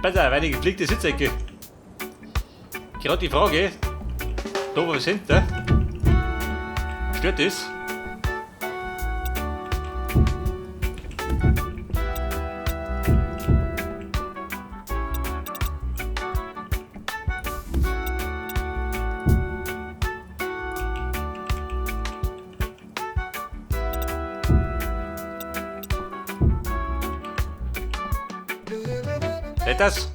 Pass auf, eine gepflegte Sitzecke. Gerade die Frage, da wo wir sind, ne? Stört das? Seht das?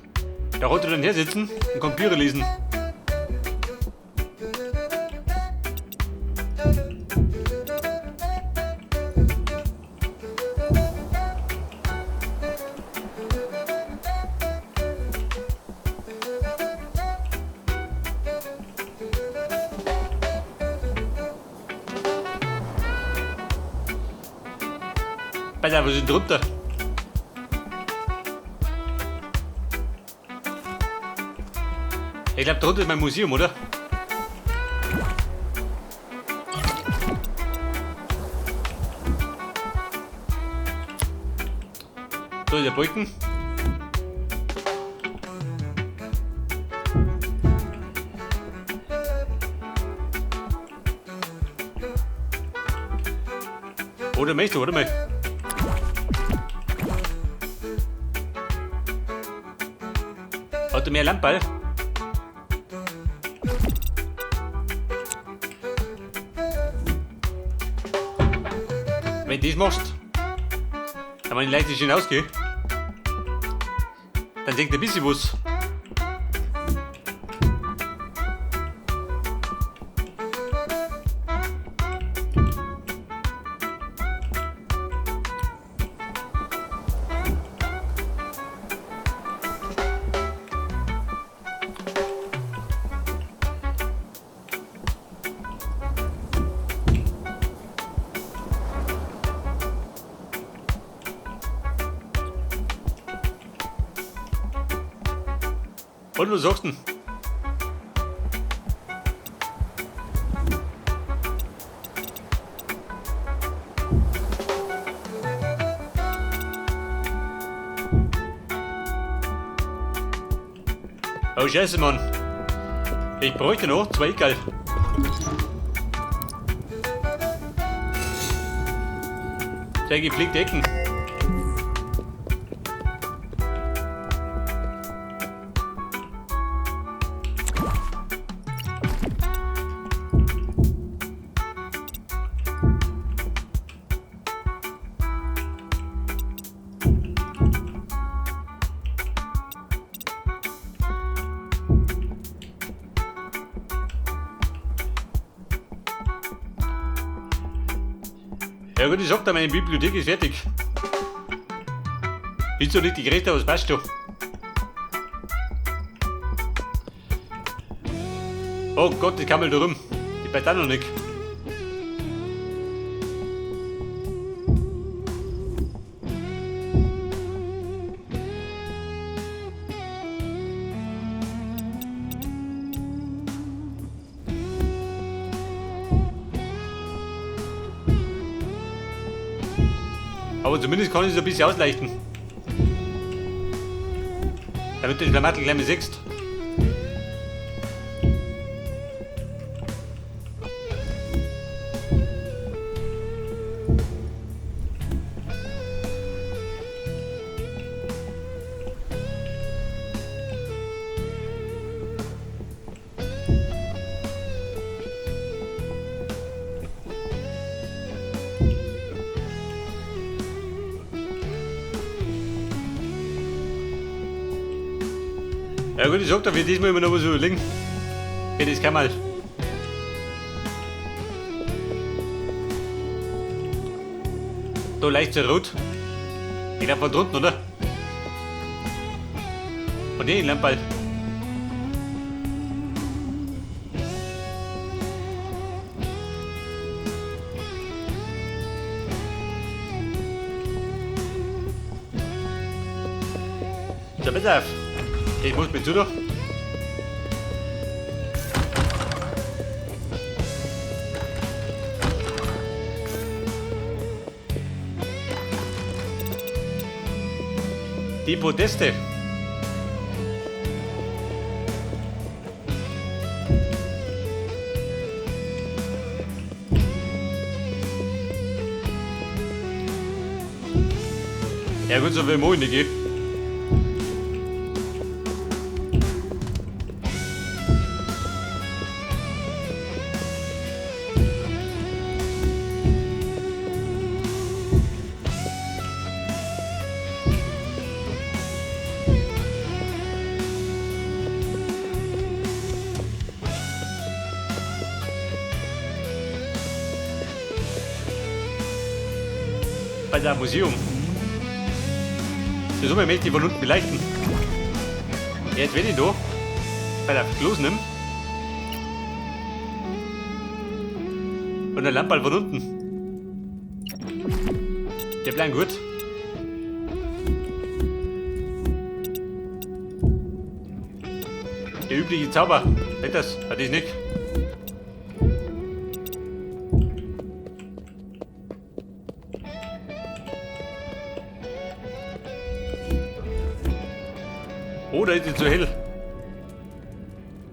Da konnte dann hier sitzen und Computer lesen. Pass auf, wir sind drunter. Ich glaube, drunter ist mein Museum, oder? So, der Balken. Oder möchtest du, oder mal? Hat er mehr Lamperl? Wenn du das machst, dann wenn ich leicht hinausgehe, dann denkt ein bisschen was. Und was sagst du denn? Oh Scheiße, Mann. Ich bräuchte noch zwei Eckerl. Zwei gepflegte Ecken. Ja gut, ich sag dir, meine Bibliothek ist fertig. Ist doch nicht die größte, aber es passt schon. Oh Gott, ich kann mal da rum. Ich weiß auch noch nicht. Aber zumindest kann ich es ein bisschen ausleichten. Damit du den Schlamassel gleich mal siehst. Ja gut, ich sag dir, für diesmal immer noch was überlegen. Für das kann man. Da leicht so rot. Ich glaub von drunten, oder? Von den Lamperl. So, pass auf. Ich muss mit zu doch. Die Podeste. Ja gut, so viel Mond nicht. Bei der Museum. Die Summe möchte ich von unten beleuchten. Jetzt werde ich da bei der Klos nehmen. Und der Lampe von unten. Der bleibt gut. Der übliche Zauber. Nicht das, hat ich nicht. Oh, da ist es zu hell.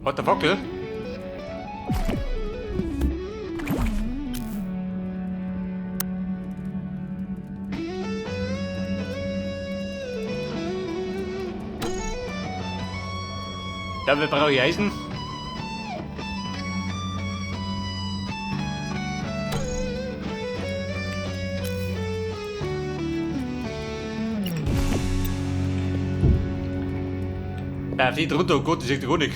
Hat der Fackel? Dafür brauche ich Eisen. Ja, fliegt runter, oh Gott, das ist gar nicht.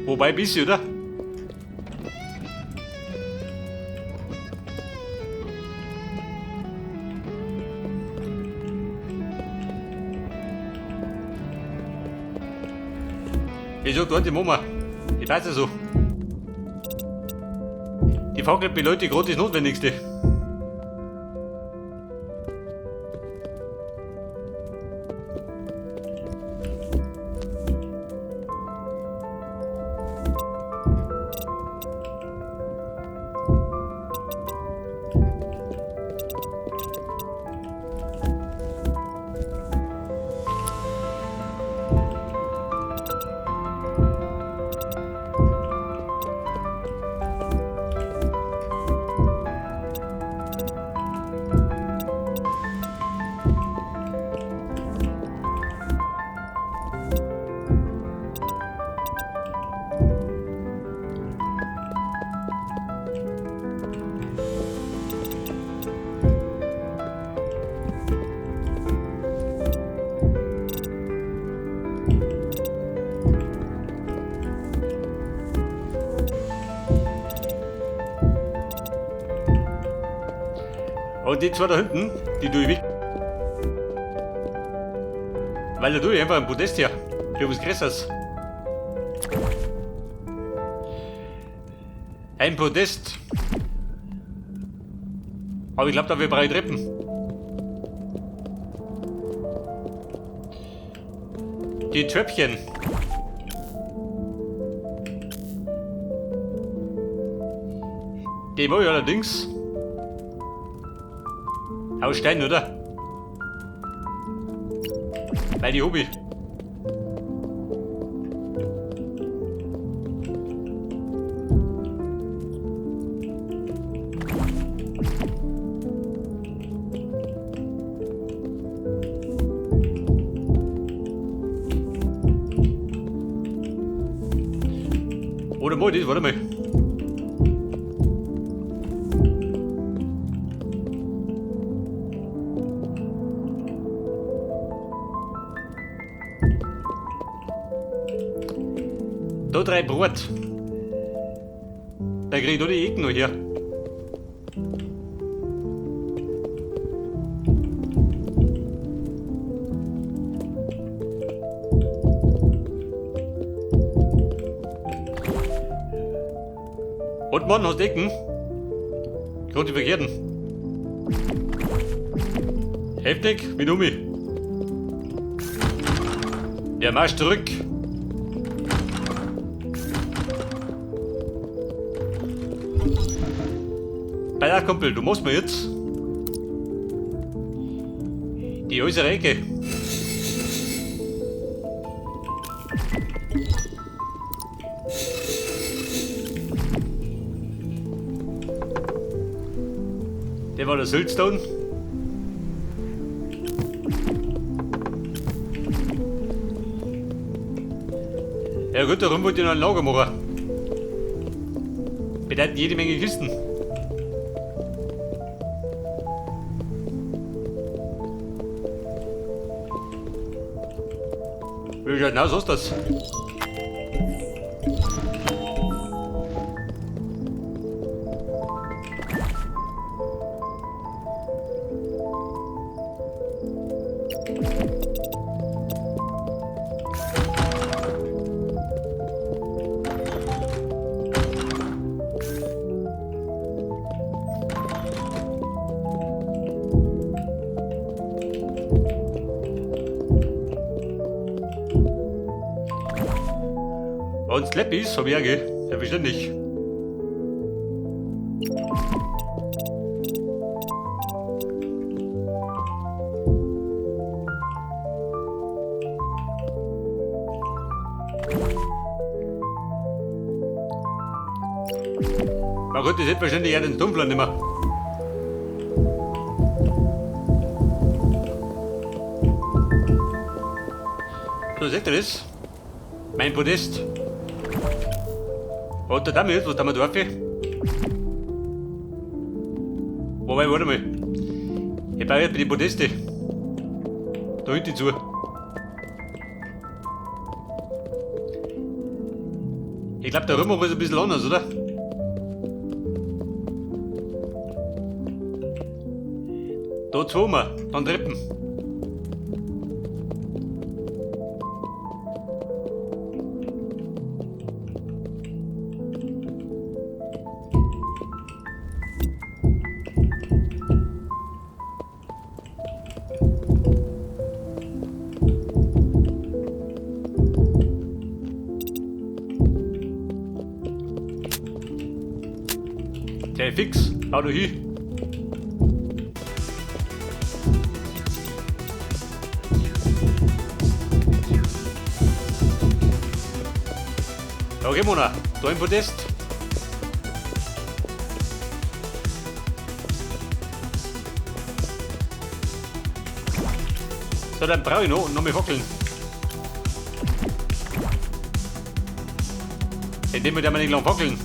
Wobei bist du, oder? Ich sag, dort die Mama. Ich weiß ja so. Die Fackel beleuchtet gerade das Notwendigste. Und die zwei da hinten, die tue ich weg. Weil da tue ich einfach ein Podest her. Für was Größeres. Ein Podest. Aber ich glaube, da brauche ich Treppen. Die Tröpfchen. Die mache ich allerdings aus Stein, oder? Weil die Hobby. Oder mal das, warte mal. Da 3 Brot. Da krieg ich da die Ecken noch her. Und Mann, hast Ecken? Gerade die verkehrten. Heftig, mit Umi. Der Marsch zurück. Bei Kumpel, du musst mir jetzt die äußere Ecke. Der war der Siltstone. Ja gut, darum wollte ich noch ein Lager machen. Bedeuten jede Menge Kisten. Wie schaut denn aus, was ist das? Und Slappys hab ich auch, gell? Selbstverständlich. Man könnte selbstverständlich auch den Dumpler nehmen. So, seht ihr das? Mein Podest. Und da damit, was da wir drauf? Wobei, warte mal. Ich baue jetzt die Podeste. Da hinten zu. Ich glaub, der Römer ist ein bisschen anders, oder? Da zwei wir, dann Treppen. Der fix, hau du hin. Okay, Mona, da im Podest. So, dann brauche ich noch mehr Fackeln. Indem wir da mal nicht lang fackeln.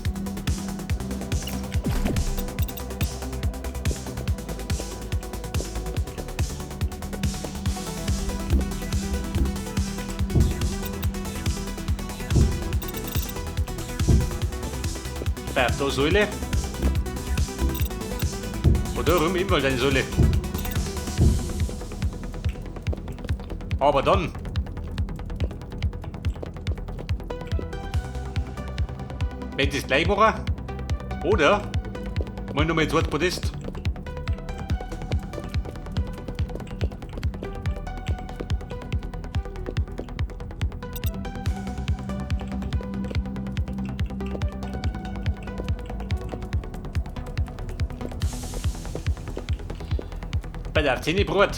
Da Säule. Und da rum ebenfalls eine Säule. Aber dann. Wenn ich das gleich machen, oder mal noch mal ein zweites Podest. Bei der Zähnebrot.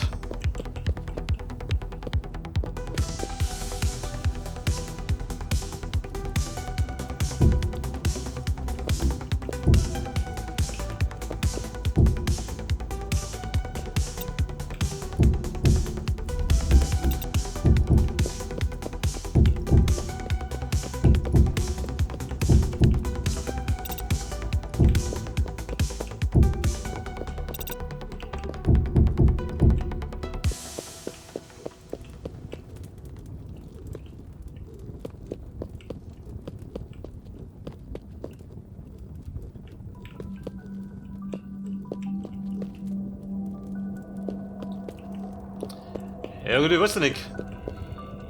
Ja gut, ich weiß nicht.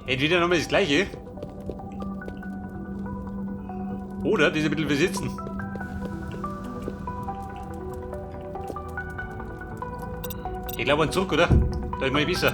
Entweder nochmal das gleiche. Oder diese ein bisschen besitzen. Ich glaube ein Zurück, oder? Da ist mal besser.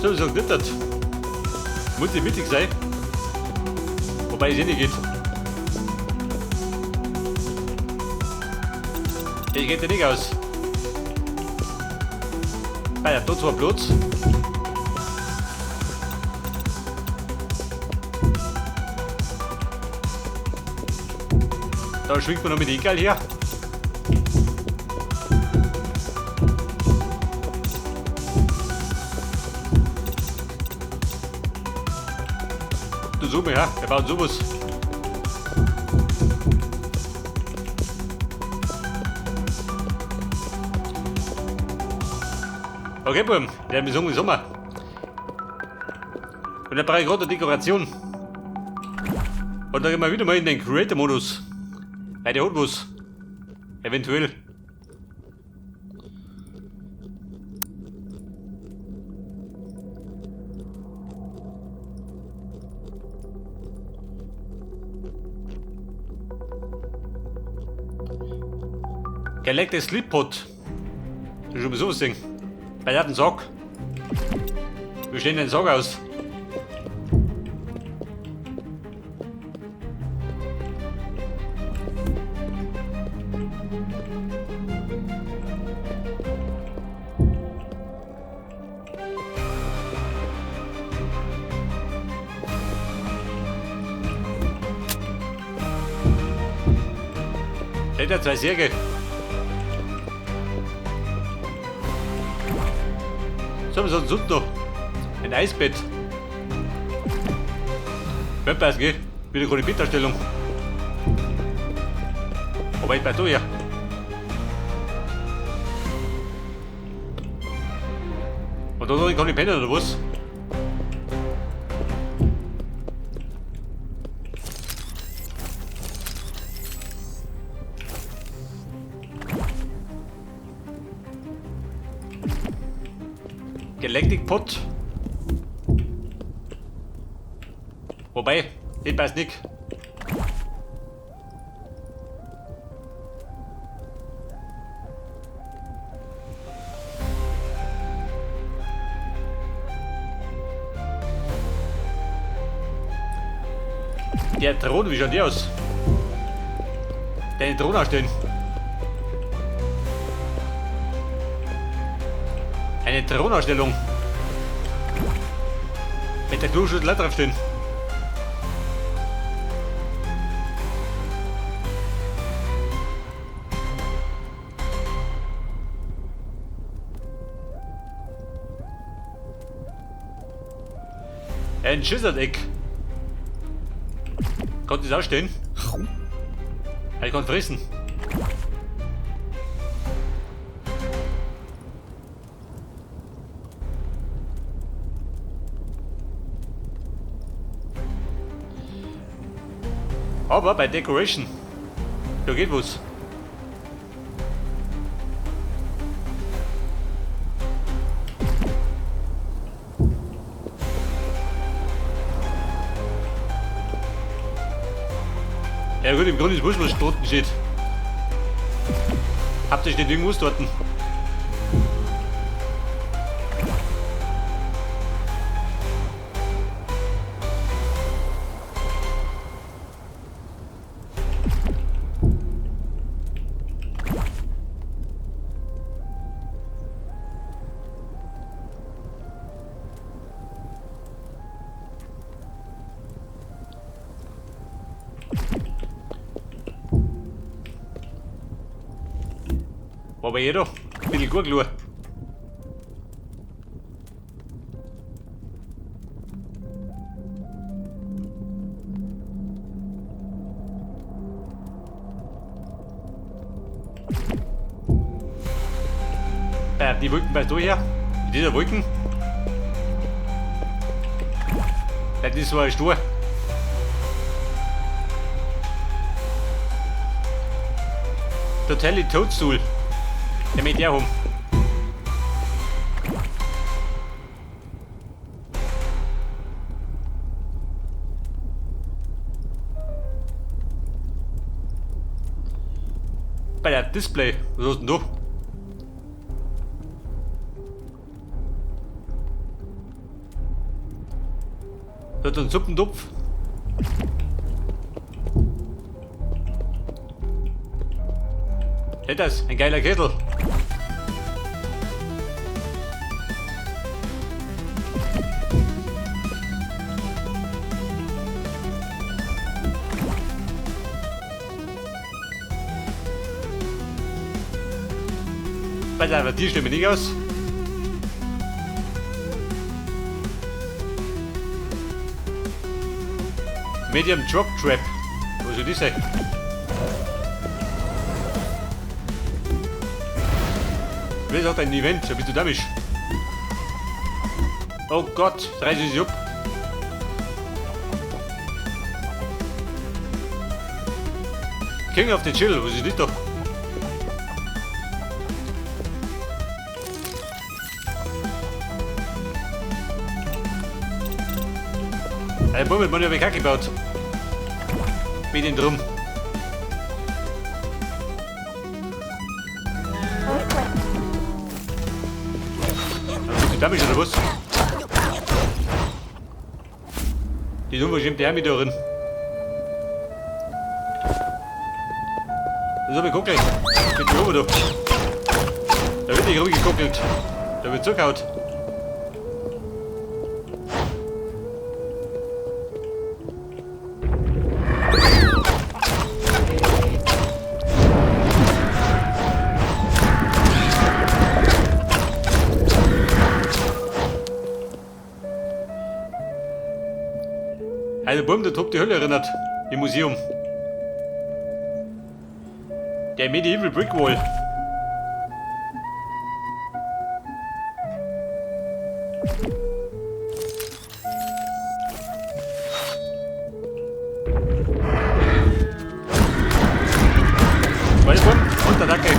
So, so glittert. Muss nicht witzig sein. Wobei es eh nicht geht. Ich geht ja nicht aus. Ah ja, dort war Platz. Da schwingt man noch mit Egal her. Du Summe, ja, wir bauen sowas. Okay, Buben, wir haben im Sommer. Und da brauche ich gerade eine Dekoration. Und dann gehen wir wieder mal in den Creator-Modus. Weil der hat was. Eventuell. Geleckte Slip-Pot. Das ist schon mal sowas Ding. Bei der hat einen Sack. Wie steht denn ein Sack aus? Der hat zwei Särge. So, was hat denn sonst noch? Ein Eisbett. Webpass geht. Wieder keine Bettdarstellung. Aber ich bei da ja. Und da kann ich pennen oder was? Galactic Pot. Wobei, das passt nicht. Der Thron, wie schaut der aus? Deine Thron ausstellen. Eine Thronausstellung. Mit der Kloschüssel draufstehen. Ein Schüssedeck. Kann das ausstehen? Ich kann fressen. Aber bei Decoration, da geht was. Ja gut, im Grunde ist wurscht, was dort steht. Habt ihr steht irgendwas dort? Aber jeder, ein bisschen gut. Die Wolken weißt du her? In dieser Wolken? Das ist so ein Stur. Totally Toadstool. Der mit der rum. Bei der Display. Was hast denn du? Da hat einen Suppentopf. Hey, das, ein geiler Kittel. Bei der die stimmen nicht aus. Medium Drop Trap. Wo soll das sein? Wer sagt ein Event? Da bist du damit. Oh Gott, reißen sie ab. King of the Chill, was ist das da? Ein Bummel, man ja Kacke gebaut. Mit dem drum. Bist du damit oder was? Die unverschämte Herr mit da drin. Das hab ich geguckt. Geht die oben da. Da wird nicht rumgeguckelt. Da wird zugehaut. Also Bumm, der Top die Hölle erinnert. Im Museum. Der Medieval Brick Wall. Weiter und Attacke.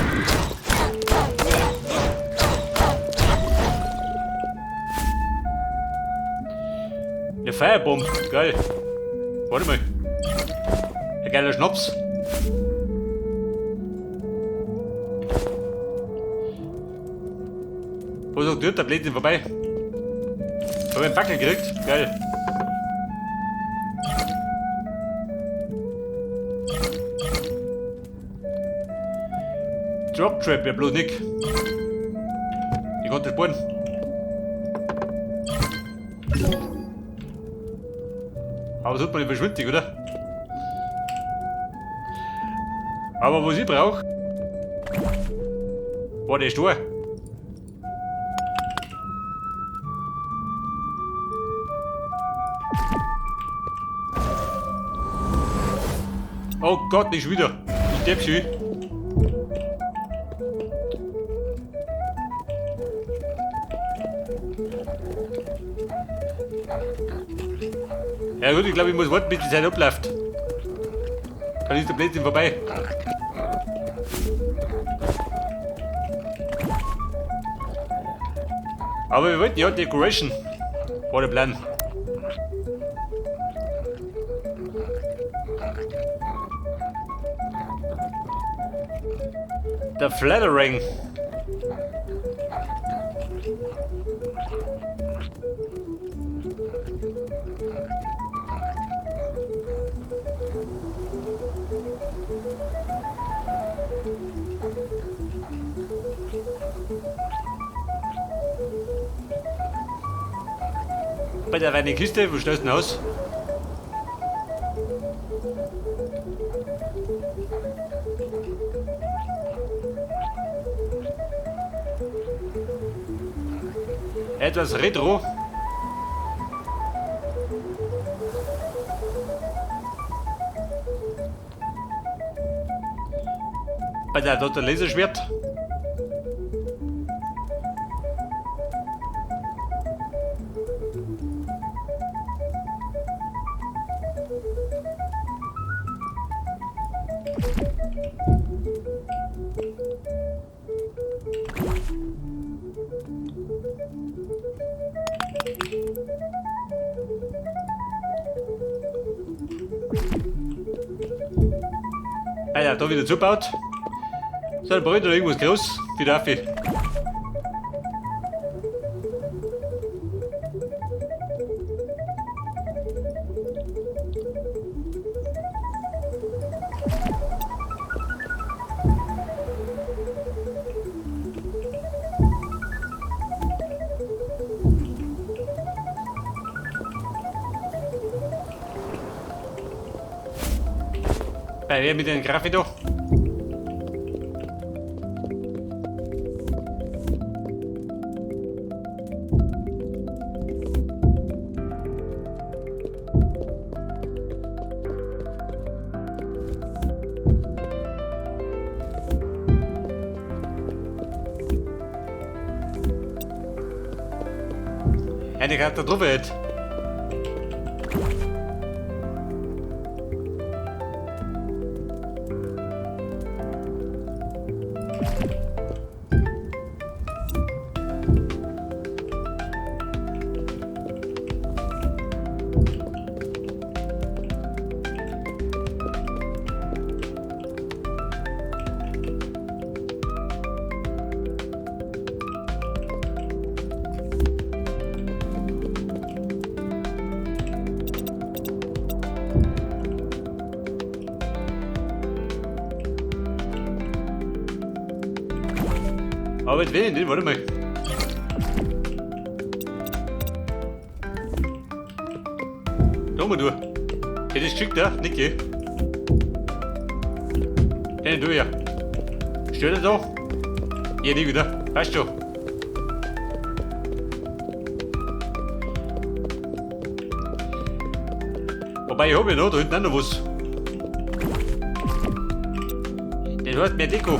Eine Firebomb, geil. Warte mal. Ein geiler Schnaps. Wo ist auch der Blödsinn vorbei? Hab ich einen Backel gekriegt? Geil. Drop Trap, ja bloß nicht. Ich konnte sparen. Aber das hat man nicht verschwindig, oder? Aber was ich brauche, war der Stor. Oh Gott, nicht wieder. Ich depp schon. Ja gut, ich glaube, ich muss warten, bis die Zeit abläuft. Dann ist der Blödsinn vorbei. Aber wir wollten ja Decoration. War der Plan. Der Flattering. Bei der eine Kiste, wo stellst du denn aus? Etwas retro. Bei der dort ein Laserschwert. Ah ja, da wieder zubaut. So, dann brauche ich da irgendwas groß. Wie darf ich? Bei wer mit dem Graffito? Eine Karte drauf hat. Aber jetzt will ich nicht, warte mal. Da mal du. Hätte ich geschickt, ja? Niki. Hey, du ja. Stört er da? Ja, nie wieder. Weißt du. Wobei, ich hab ja noch da hinten auch noch was. Das heißt mehr Deko.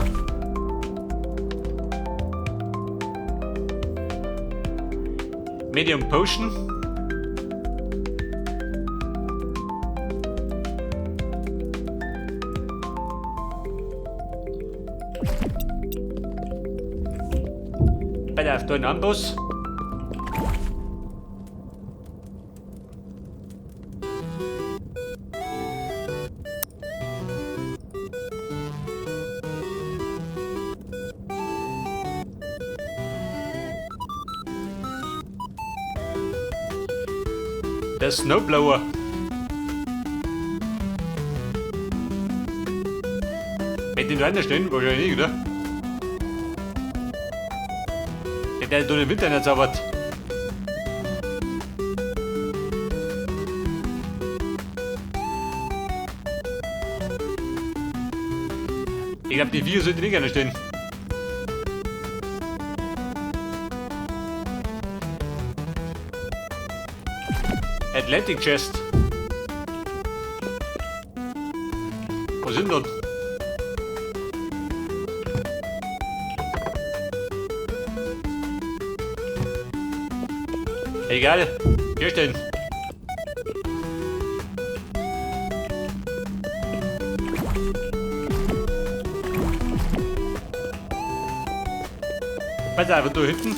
Medium Potion. Bei der auf den Amboss. Der Snowblower. Mit dem da stehen? Wahrscheinlich nicht, oder? Der hat doch den Winter nicht zaubert. Ich glaube, die vier sollten nicht gerne stehen. Atlantic Chest. Wo sind dort? Egal, hier stehen. Pass auf, da hinten.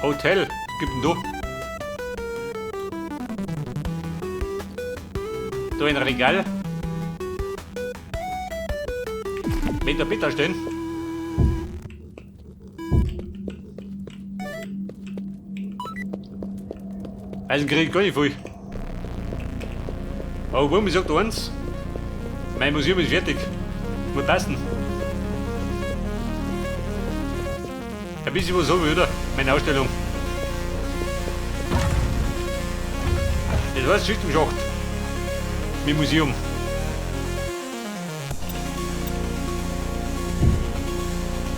Hotel, was gibt denn da? Da ein Regal. Mit der Bitter stehen. Also krieg ich gar nicht viel. Aber wo, mir sagt eins, mein Museum ist fertig. Muss passen. Ein bisschen was habe ich, oder? Meine Ausstellung. Das war Schicht im Schacht. Mit Museum.